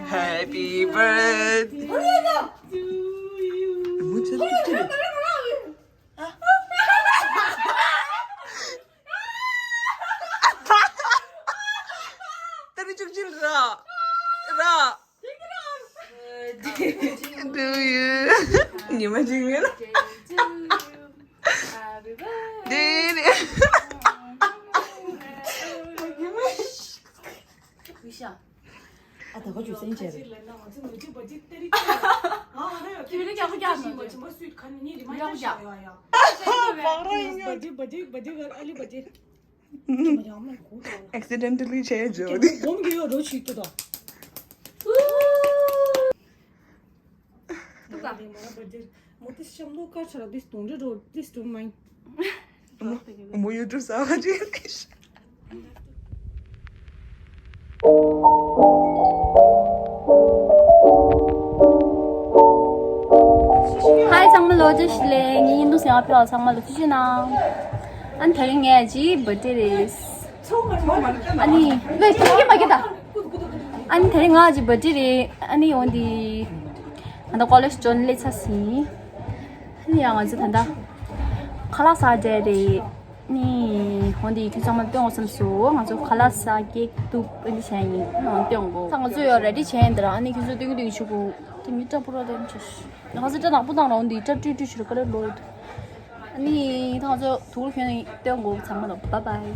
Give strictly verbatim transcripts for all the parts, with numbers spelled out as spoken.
Happy birthday. ད་ནི་བཅུ་གཅིག་ར། ར། Do you? ཉི་མ་གཅིག་མེད་ལ། དེ་ནི། ཨ་ད་ག་ཅུ་སེང་ཆེ་རེད། Accidentally change. Mo YouTube sa wa ji. Hi, ཚང་མ་ལོ་བཀྲ་ཤིས་བདེ་ལེགས། ངའི་ཡིན་དུ་སེང་བ་ཕེ་བ་ཚང་མ་ལོ་ཐུགས་རྗེ་གནང་། ཨ་ནི་དེ་རིང་ངའི་ཇིའི་བར་ཌེ་རེད། ཨ་ནི་ཝེ་ཁྱེད་ཀྱིས་མ་ཁྱེད་ད། ཨ་ནི་དེ་རིང་ངའི་ཇིའི་བར་ཌེ་རེད། ཨ་ནི་འོན་ཏེ་ད་ལྟ་ཀོ་ལེཇ་འགྲོ་སླེབས་ཚར་ཟིན། ཨ་ནི་ཡང་ང་ཚོ་ད་ལྟ་ཁ་ལག་ཟ་འགྲོ་རེད། ནི་འོན་ཏེ་ཁྱོད་ཚང་མ་སྟོན་དགོས་བསམ་སོང་། ང་ཚོ་ཁ་ལག་ཟ་ཀེག་གཏུབ་ཨ་ནི་བྱས་ཡིན་ནང་སྟོན་དགོས། ད་ང་ཚོ་ཡང་རེ་ཌི་བྱས་ཡིན་ད་ར། ཨ་ནི་ཁྱོད་ཚོ་སྟོན་གི་འདུག་ཆུ་གུ་དེ་མི་ཏྲ་པུ་ར་དེ་མི་ཆུ། ང་ཚོ་སྐྲ་དང་པོ་བཏང་རང་འདི་སྐྲ་བཀྲུས་བཀྲུས་ཕྱིར་ཀ་ལེར་ལོག་ཡོད། ཨ་ནི་ད་ང་ཚོ་དུག་ལ་ཁྱོན་ནས་སྟོན་དགོས། ཚང་མ་ལ་བཱའི་བཱའི།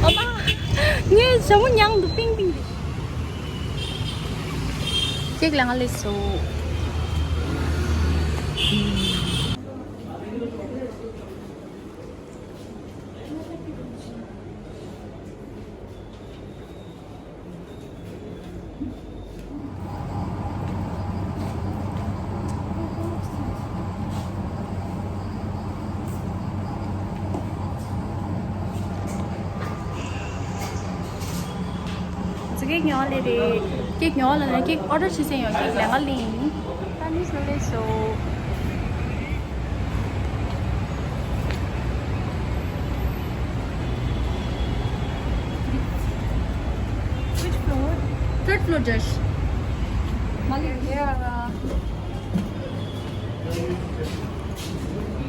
ཨ་མ། ངའི་ཞྭ་མོ་མྱངས་འདུག་པིང་པིང་རེད། ཀེག་ལ་ང་ལས་སོ། ཙི་ཀེག་ཉོ་ལེ་རེད། ཀེག་ཉོ་ལ་ནས་ཀེག་ཨོ་ཌར་བྱེད་སེ་ཡོང་། ཀེག་ལས་ཀ་ལས་ཡིན། ད་ནི་སོ་ལེ་སོ། Which floor? Third floor, Josh. Malik.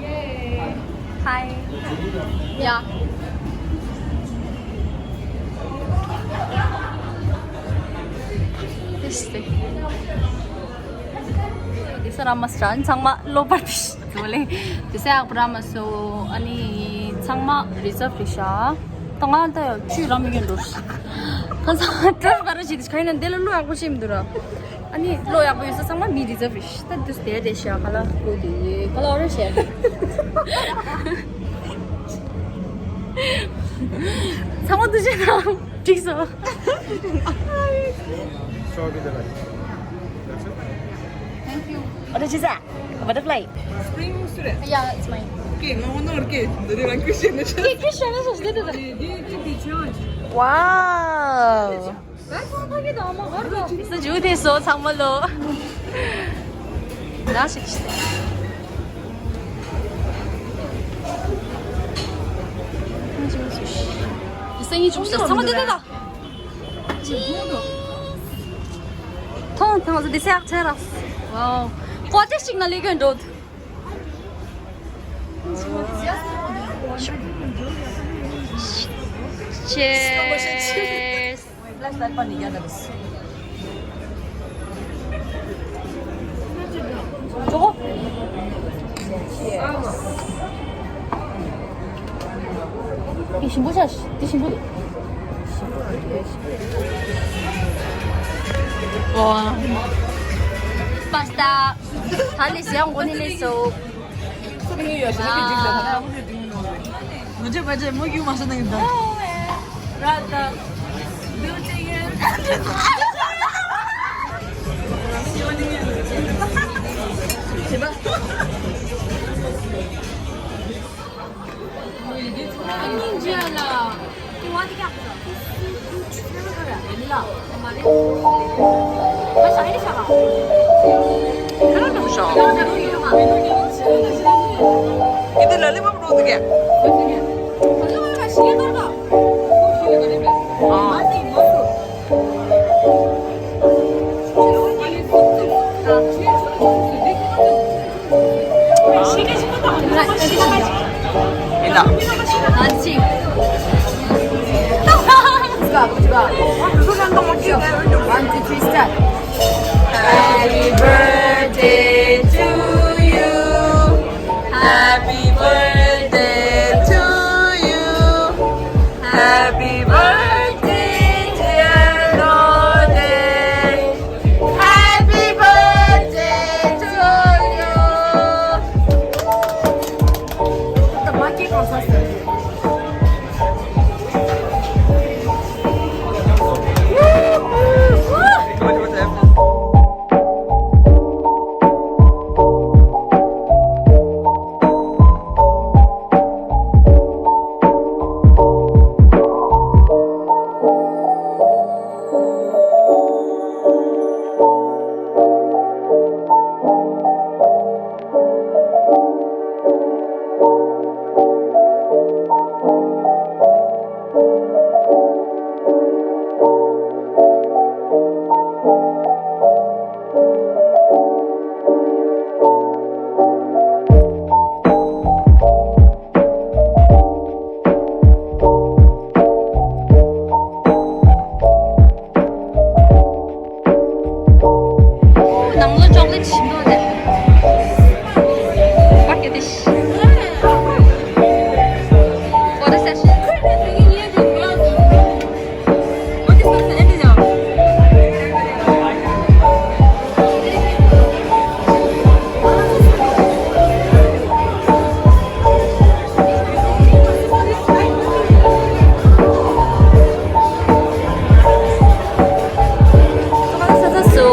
Yeah. Hi. Yeah. This thing. དེ་ས་ར་མ་སྲ་ཚང་མ་ལོ་པར་ཏི་ཞིག་ལེ། དེ་ས་ཡག་པོ་ར་མ་སོ། ཨ་ནི་ཚང་མ་རི་ཛརབ་རེད་ཤག་ད་ང་ད་ཡ་ཆུ་ར་མི་ཉན་འགྲོ། ཁ་སང་ཏྲར་ག་ར་ཞིག་དེ་ཁ་ཡིན་ན་དེ་ལ་ལོ་ཡག་པོ་ཤེས་མི་འདུག་ར། ཨ་ནི་ལོ་ཡག་པོ་ཡོད་ས་ཚང་མ་མི་རི་ཛརབ་རེད་ཤག་ད་དུས་དེ་རེད་ཤག་ཁ་ལ་ཁོ་དེ་ཁ་ལ་ཨོ་རེད་ཤག་ཚང་མ་དུ་ཆེ་དང་འགྲིག་སོང་། Strawberry delight. That's it? Thank you. What did you say? Butterfly. Spring student. Yeah, it's mine. Okay, no, no, okay. Did you like Christian? Okay, Christian is just did it. Wow. That's all I get on my heart. So you this so ཚང་མ་ལོ། ན་ཞིག་ཞིག་སེང་གེ་བཅུ་ཞིག་ཚང་མ་དེ་དེ་དང་། ཐོང་ཐོང་ཟི་དེ་སེ་ཨག་ཆེ་ར། ཝའོ། ཀོ་ཅེ་ཞིག་ན་ལི་གོན་འགྲོ། Cheers. Flashlight pani yana bis. Choco. Cheers. དེ་ཞིམ་པོ་ཤ། དེ་ཞིམ་པོ་འདུག་ཨོ། པ་སྟ། ད་ནི་ཟས་འགོ་ནས་སླེབས་སོང་། ང་ཚོས་ཕལ་ཆེར་མོ་རྒྱུག་མ་ཤོར་ན་ཡིན་ད། ར་ད། One, two, three, start. Happy birthday to you. Happy birthday to you. Happy birthday, dear Lorde. Happy birthday to you. ནང་ལོ་ཅོག་ལེ་ཊི་ཞིམ་པོ་རེད། ཕོ་ཊོ་སེ་ཤན། ཚ་སོ་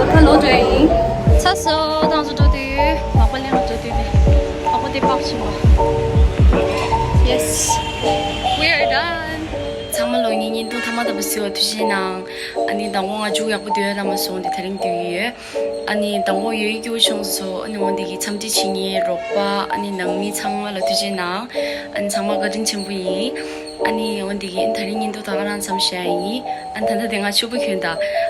ད་ལོ་འགྲོ་ཡིན། ཚ་སོ་ད་ང་ཚོ་འགྲོ་དུས་མག་པ་ལེན་ལ་འགྲོ་དུས་ནས་མག་པ་དེ་པག་ཕྱིན་པ། Yes, we are done. ཚང་མ་ལོ་ངའི་བརྙན་ཐུང་མཐའ་མ་ལྟ་བུ་གཟིགས་པ་ཐུགས་རྗེ་གནང་། ཨ་ནི་མདང་དགོང་ང་མཇུག་ཡག་པོ་སྡོད་ཡ་རག་མ་སོང་དེ་དེ་རིང་སྡོད་ཀྱི་ཡོད། ཨ་ནི་མདང་དགོང་ཡོད་ཡོད་སྐྱིད་པོ་བྱུང་སོང་། ཨ་ནི་འོ་འདི་གི་འཚམས་འདྲི་བྱེད་མཁན་རོགས་པ་ཨ་ནི་ནང་མི་ཚང་མ་ལ་ཐུགས་རྗེ་གནང་། ཨ་ནི་ཚང་མ་བཀའ་དྲིན་ཆེན་པོ་ཡིན། ཨ་ནི་འོ་འདི་གི་ཨ་ནི་དེ་རིང་བརྙན་ཐུང་ད་ག་རང་མཚམས་བཞག་ཡིན། ཨ་ནི་ད་ལྟ་དེ་ང་ཕྱུ་པ་གྱོན་ད།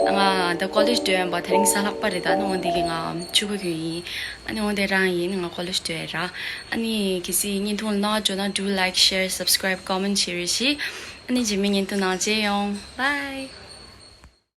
ང་ད་ཀོ་ལེཇ་སྡོད་ཡོད་པ་དེ་རིང་གཟའ་ལྷག་པ་རེད་ད། ཨ་ནི་འོ་འདི་གི་ང་ཕྱུ་པ་གྱོན་ཡིན། ཨ་ནི་འོ་དེ་རང་ཡིན། ང་ཀོ་ལེཇ་སྡོད་ཡོད་ར། ཨ་ནི་གལ་སྲིད་བརྙན་ཐུང་ལ་སྣང་བ་འཇོག་ན་do like, share, subscribe, comment བྱེད་རོགས་ཞེས། ཨ་ནི་རྗེས་མའི་བརྙན་ཐུང་ནང་མཇལ་ཡོང་། Bye.